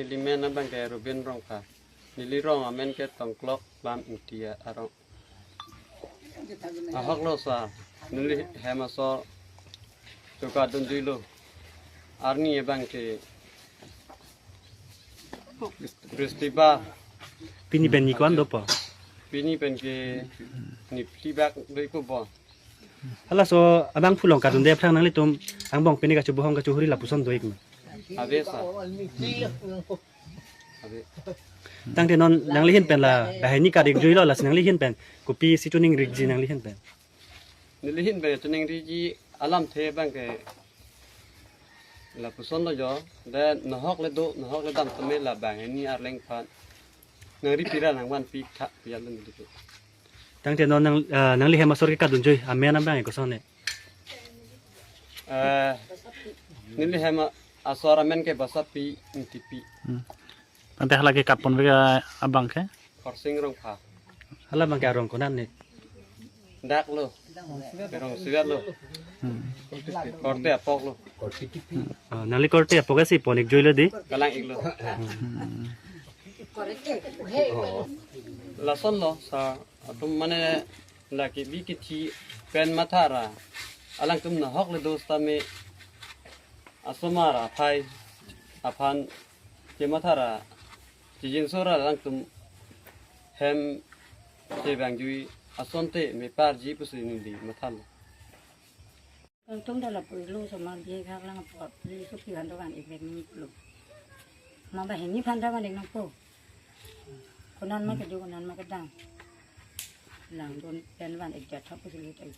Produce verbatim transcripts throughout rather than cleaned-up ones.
Neli men abang ke Ruben Rongpha. Neli rong amen ke Tongklok Bam Ingti arong. Ahok lo sir, neli hem asor chokadunjui lo. Arni abang ke Bristibar. Pini pen ni ko-an dopo? Pini pen ke ni phli bak do-ik po. Halaso abangphu along kadunde aphrang nanglitum angbong pini kachobohong kachohuri lapuson do-ik ma? Ave sir. Ave. Tangte non nanglihin pen la banghini kat-ikjui lo, lasi nanglihin pen kopisi choningriji nanglihin pen? Nelihin pen choningriji alamthe abang ke lapuson lo jo. De nahok le do, nahok le dam tame la banghini arleng aphan nangri pira nangvanpi tha pia lo neli ke. Tangte non nang, eh, nangli hem asor ke kadunjui amen abang ke koson ne? Eh, neli hem asor amen ke Basapi Ingtipi. Hmm. Tangte hala ke kat ponve abang ke? Khorsing Rongpha. Hala abang ke arong ko-an ne? Dak lo. Rongsivet lo. Hmm. Korte apok lo. Ah, nangli korte apok si pon-ikjui lo di? Kalang-ik lo. Hmm. Lason lo sir, atum mane lake bi kithi pen mathara. Alangtum nahok le do sitame asomar aphai aphan chemathara, chijinso ra alangtum hem chebangjui asonte meparji pusi neli mathalo. Tangtung dala pulo sama bihe khak lang apot pulo so ki hando van-ik vek nangpo. Ma banghini aphan ta van-ik nangpo. Ko-an ma kedo, ko-an ma kedam. Langdun pen van-ik jat thap pusi lut ai.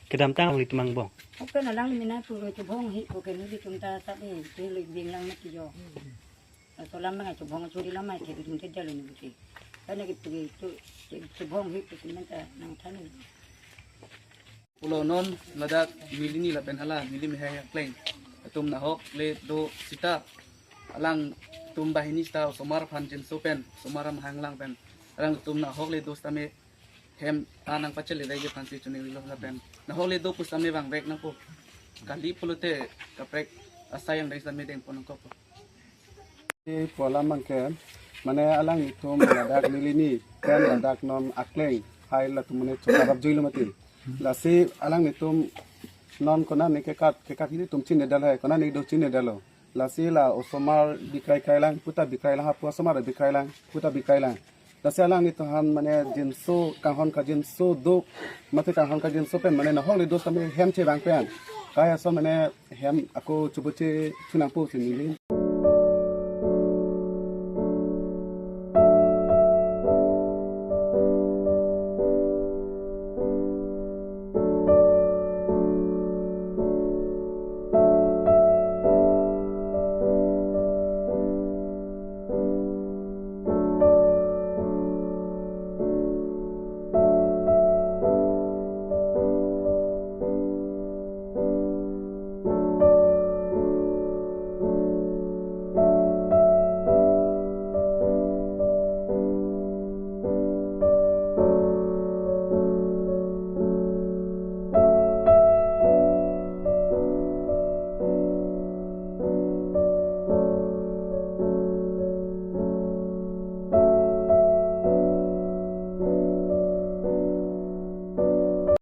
Kedamtang nanglitum angbong? Open alangli mina pulo chobohong hi ko ke nelitum ta sap ni pulo bing lang mati jo. Aso lam abang chobohong chori lam mai thek dun te jalo ni ke. Kana ke pulo cho, chobohong hi pusi men ta nangthan ni. Pulo non ladak neli ni lapen hala neli mehai akleng atum nahok le do sita alangtum banghini sita osomar aphan jinso pen, osomar amahang lang pen alangtum nahok le do sitame hem anang pachele dai ke aphansi choningri lo lapen nahok le do pusitame vangvek nangpo. Kali pulote kaprek asai angdeng sitame dengpon nangkokpo. Pu alam abang ke, mane alanglitum ladak neli ni pen ladak non akleng hai latum mane chokarapjui lo mati. Lasi alanglitum non ko-an ne kekat, kekat hini atum chinine dal hai, ko-an ne do chinine dal lo. Lasi la osomar bikrai krai lang, puta bikrai lang, hapu osomar bikrai lang, puta bikrai lang. Lasi alanglitum aphan mane jinso kanghon kajinso do, mate kanghon kajinso pen mane nahok le do sitame hem chevang pen. Kai aso mane hem ako choboche thu nangpo si neli.